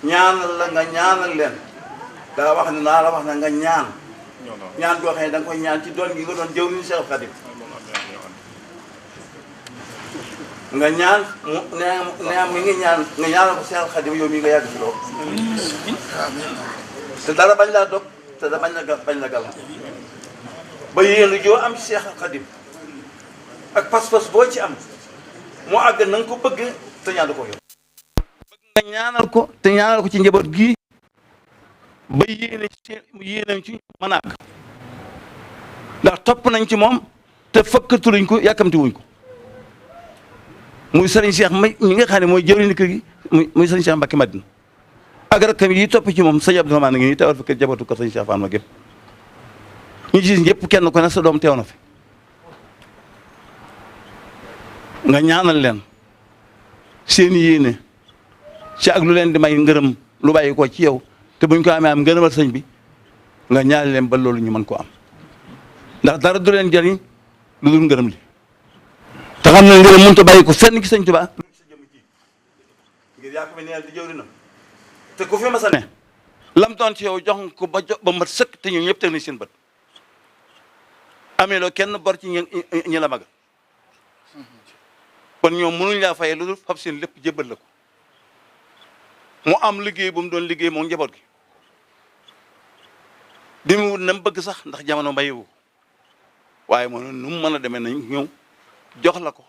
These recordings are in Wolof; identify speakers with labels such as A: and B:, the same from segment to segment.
A: ñaanal la nga ñaanal leen daa wax ne naa la wax na nga ñaan ñaan goo xam ne da nga koy ñaan ci doon gi nga doon jëw ni Cheikh Khadim nga ñaan mu ne mi ngi ñaan nga ñaanal ko Cheikh Khadim yow mi nga yàgg ci loolu te dara bañ laa dog te da bañ la gal ba yéen joo am ci Cheikh Khadim ak pas-pas boo ci am moo àgg na nga ko bëgg te ñaan ko yow nga ñaanal ko te ñaanal ko ci njaboot gi ba yéene ci mën a àgg ndax topp nañ ci moom te fëkkatuluñ ko yàkkamti wuñ ko muy sëriñ Cheikh mi nga xam ne mooy jëwriñu kër gi muy sëriñ Cheikh Mbacke Madina ak rakkam yi topp ci moom sëñ Abdou Rahmane ngi nii teewal fi kër jabootu kër sëñ Cheikh Fall ma gépp ñu gis ñëpp kenn ko ne sa doom teew na fi nga ñaanal leen seen yéene ci ak lu leen di may ngërëm lu bàyyi ko ci yow te buñ ko amee am ngërëmal sëñ bi nga ñaanal leen ba loolu ñu mën ko am ndax dara du leen jëriñ lu dul ngërëm li te xam ne ngërëm mënut a bàyyi ko fenn ci sëñ Tuubaa sa jëm ji ngir yaa ko fi neel di jëwrinam te ku fi ma sa ne lam doon ci yow jox ko ba mat sëkk te ñun ñëpp teg nañ seen bët amee loo kenn bor ci ñi la magal kon ñoom mënuñ laa fayee lu dul fab seen lépp jébbal la ko mu am liggéey bu mu doon liggéey moom njaboot gi bi mu wut na mu bëgg sax ndax jamono mbayewu waaye moo nu mu mën a demee nañ ñëw jox la ko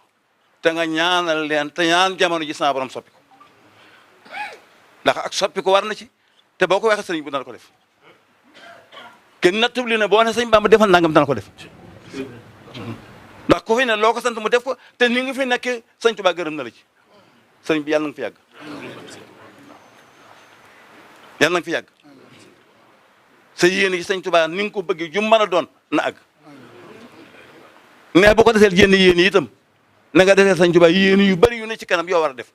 A: te nga ñaanal leen te ñaan jamono ji sama borom soppi ko ndax ak soppi ko war na ci te boo ko waxee sëriñ bu dana ko def kenn nattabli ne boo ne sëñ Bamba defal nangam dana ko def ndax ku fi ne loo ko sant mu def ko te ni nga fi nekkee sëñ Tuubaa gërëm na la ci sëriñ bi yàlla na nga fi yàgg yàlla na nga fi yàgg sa yéene ci sëñ Tuubaa ni nga ko bëggee ju mën a doon na àgg mais bu ko deseel jénn yéene itam na nga deseel sëñ Tuubaa yéene yu bari yu ne ci kanam yoo war a def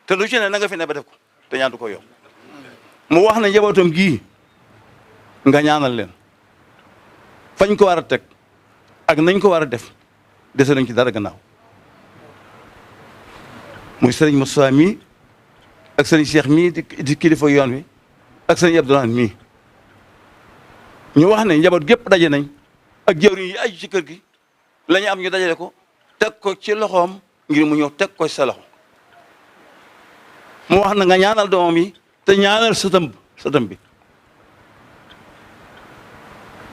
A: te lu ci ne na nga fi ne ba def ko te ñaantu ko yow mu wax ne njabootam gii nga ñaanal leen fañ ko war a teg ak nañ ko war a def dese nañ ci dara gannaaw muy sëriñ Moussa mii ak sëriñ Cheikh mii di kilifa yoon wi ak sëriñ Abdourahmane mii ñu wax ne njaboot gépp daje nañ ak jëwriñ yi aju ci kër gi la ñu am ñu dajale ko teg ko ci loxoom ngir mu ñëw teg ko ci sa loxo mu wax na nga ñaanal doomam yi te ñaanal sëtam bi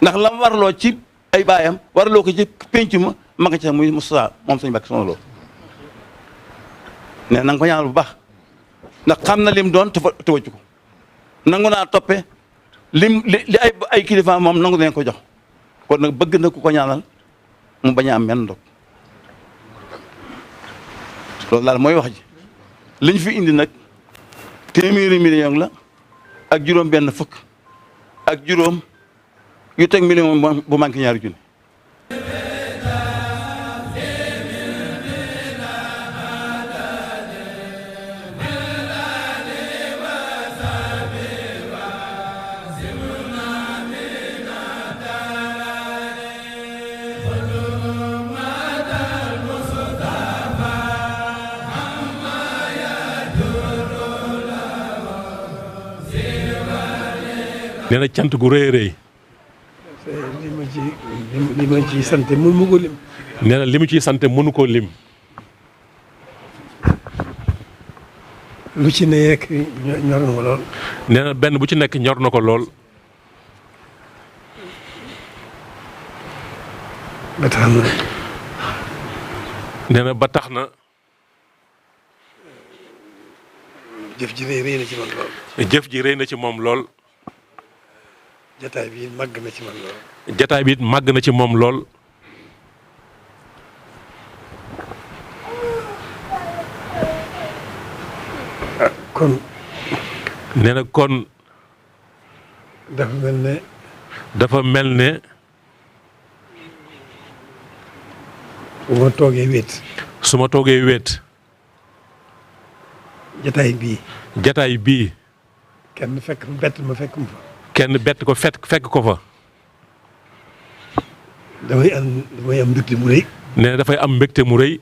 A: ndax lam warloo ci ay baayam warloo ko ci pénc ma ma nga ca muy Moussa moom sëñ Mbàkke Soxna Lo ne na nga ko ñaanal bu baax ndax xam na lim doon te wëccu ko nangu naa toppe lim li ay kilifa moom nangu nañ ko jox kon nag bëgg na ku ko ñaanal mu bañ a am menn ndog loolu daal mooy wax ji liñ fi indi nag téeméeri million la ak juróom benn fukk ak juróom yu teg million bu manqué ñaari junni
B: nee na cant gu rëy a rëy.
C: li ma ciy sant mënu ma ko lim.
B: nee na li mu ciy sant mënu koo lim.
C: lu ci nekk ñor na ko lool.
B: nee na benn bu ci nekk ñor na ko lool.
C: ba tax na.
B: nee na ba tax na.
C: jëf ji rëy na ci man lool.
B: jëf ji rëy na ci moom lool.
C: jataay bi màgg na ci man lool.
B: jataay bi màgg na ci moom lool.
C: kon.
B: nee na kon.
C: dafa mel ne.
B: dafa mel ne.
C: bu ma toogee wéet.
B: su ma toogee wéet.
C: jataay bii.
B: jataay bii.
C: kenn fekk bett ma fekk mu fa.
B: kenn bett ko fekk ko fa.
C: damay am mbégte mu rëy.
B: nee na dafay am mbégte mu rëy.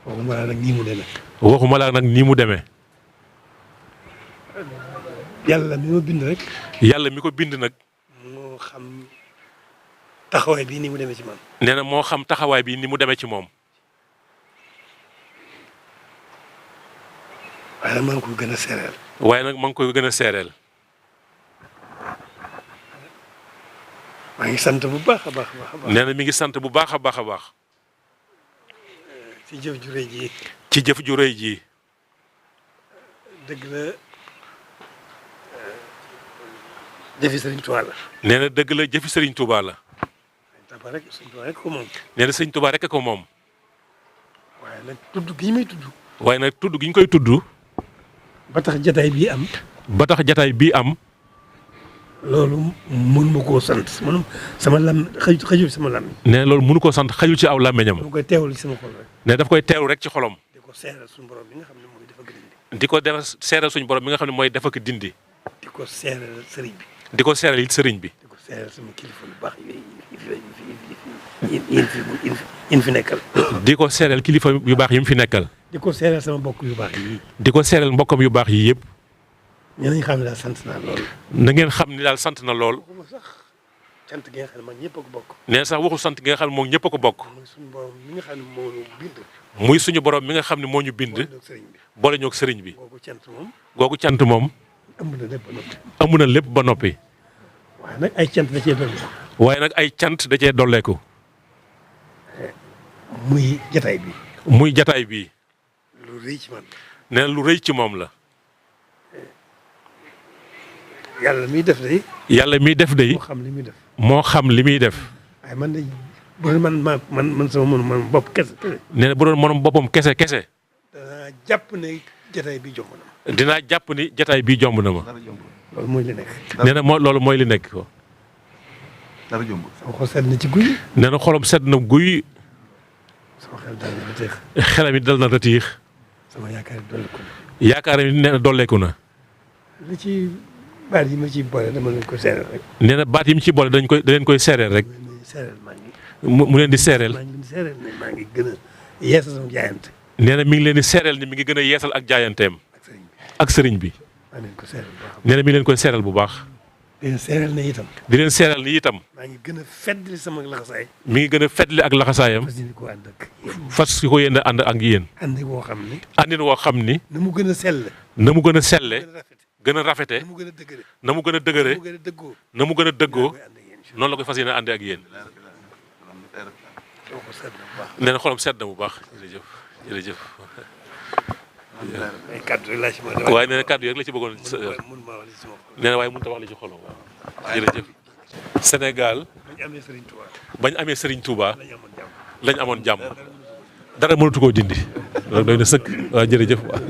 C: waxuma laa nag nii mu demee.
B: waxuma laa nag nii mu demee.
C: yàlla mi ma bind rek.
B: yàlla mi ko bind nag.
C: moo xam taxawaay bii ni mu demee ci man.
B: nee na moo xam taxawaay bi ni mu demee ci moom.
C: waaye nag maa ngi ko gën a seereel.
B: waaye nag maa ngi koy gën a seereel.
C: maa ngi sant bu baax a baax a baax.
B: nee na mi ngi sant bu baax a baax a baax.
C: ci jëf ju rëy ji.
B: ci jëf ju rëy ji.
C: dëgg la jëfi Sëriñ Tuubaa la.
B: nee na dëgg la jëfi Sëriñ Tuubaa la.
C: Sëriñ Tuubaa rek ko moom.
B: nee na Sëriñ Tuubaa rek ko moom.
C: waaye nag tudd gi ñu may tudd.
B: waaye nag tudd gi ñu koy tudd.
C: ba tax jataay bii am.
B: ba tax jataay bii am.
C: loolu mënuma koo sant sama lam xajul sama lam.
B: nee na loolu mënu koo sant xajul ci aw làmmiñam.
C: dama koy teewlu ci sama xol rek.
B: nee daf koy teewlu rek ci xolom.
C: di ko seeral suñu borom bi nga xam ne mooy dafa dindi.
B: di ko def seeral suñu borom bi nga xam ne mooy dafa ko dindi.
C: di ko seeral sëriñ bi.
B: di ko seeral it sëriñ bi.
C: di ko seeral sama kilifa yu baax yi fi nekkal.
B: di ko seeral kilifa yu baax yi mu fi nekkal.
C: di ko seeral sama mbokk yu baax yi.
B: di ko seeral mbokkam yu baax yi yëpp.
C: ñeneen ñi xam ne daal sant naa lool.
B: na ngeen xam ni daal sant na lool.
C: waxuma sax cant gi nga xam ne man ñëpp a ko bokk.
B: nee sax waxul sant gi nga xam ne moom ñëpp a ko bokk.
C: muy suñu borom mi nga xam ne moo ñu bind.
B: muy suñu borom mi nga xam ne moo ñu bind. boole ñoog sëriñ bi.
C: googu cant moom.
B: googu cant moom.
C: ëmb na lépp ba noppi.
B: ëmb na lépp ba noppi.
C: waaye nag ay cant da cee dolli.
B: waaye nag ay cant da cee dolleeku.
C: muy jataay bi.
B: muy jataay bi.
C: lu rëy ci man.
B: nee na lu rëy ci moom la.
C: yàlla miy def day.
B: yàlla miy def day.
C: moo xam li muy def.
B: moo xam li muy def.
C: waaye man de bu doon man sama man bopp kese.
B: nee na bu doon mënoon boppam kese kese.
C: danaa jàpp ne jataay bi jomb na ma.
B: dinaa jàpp ni jataay bii jomb na ma.
C: loolu mooy li nekk.
B: nee na loolu mooy li nekk ko.
A: dara jomb.
C: sama xol sedd na ci guy.
B: nee na xolam sedd na guy.
C: sama xel dal na ba teex.
B: xelam it dal na ratiix.
C: sama yaakaar yi dolli ko na.
B: yaakaar yi nee na dolleeku na.
C: li ci baat yi ma ciy boole dama leen ko seeral rek.
B: nee na baat yi mu ci boole da leen koy seereel rek.
C: seeral maa ngi.
B: mu leen di seereel.
C: maa ngi leen di seeral ne maa ngi gën a yeesal sama jaayante.
B: nee na mi ngi leen di seereel ni mi ngi gën a yeesal ak jaayanteem. ak sëriñ bi.
C: maa ngi leen ko seeral bu baax.
B: nee na mi ngi leen koy seeral bu baax.
C: di leen seeral ne itam.
B: di leen seeral ni itam.
C: maa ngi gën a feddali sama laxasaay.
B: mi ngi gën a feddali ak laxasaayam.
C: fas yéene koo ànd ak yéen.
B: fas si ko yéen a ànd ak yéen.
C: ànd woo xam ne.
B: àndin woo xam ni.
C: na mu gën a sell.
B: na mu gën a selle.
C: gën a rafete.
B: gën a rafete.
C: na mu gën a dëgëre.
B: na mu gën a dëgëre.
C: na mu gën a dëggoo.
B: na mu gën a dëggoo.
C: koy ànd ak yéen.
B: noonu la koy fas yéene ànd ak yéen. nee na xolam sedd na bu baax jërëjëf jërëjëf.
C: ay kàddu rek laa ci mën a
B: waaye nee na kàddu yi rek la ci bëggoon. nee na waaye mënut a wax li ci xolam waaw. jërëjëf. Sénégal. bañ amee Serigne Touba. lañ amoon jàmm. dara mënatu koo dindi. loolu doy na sëkk waaw jërëjëf waaw.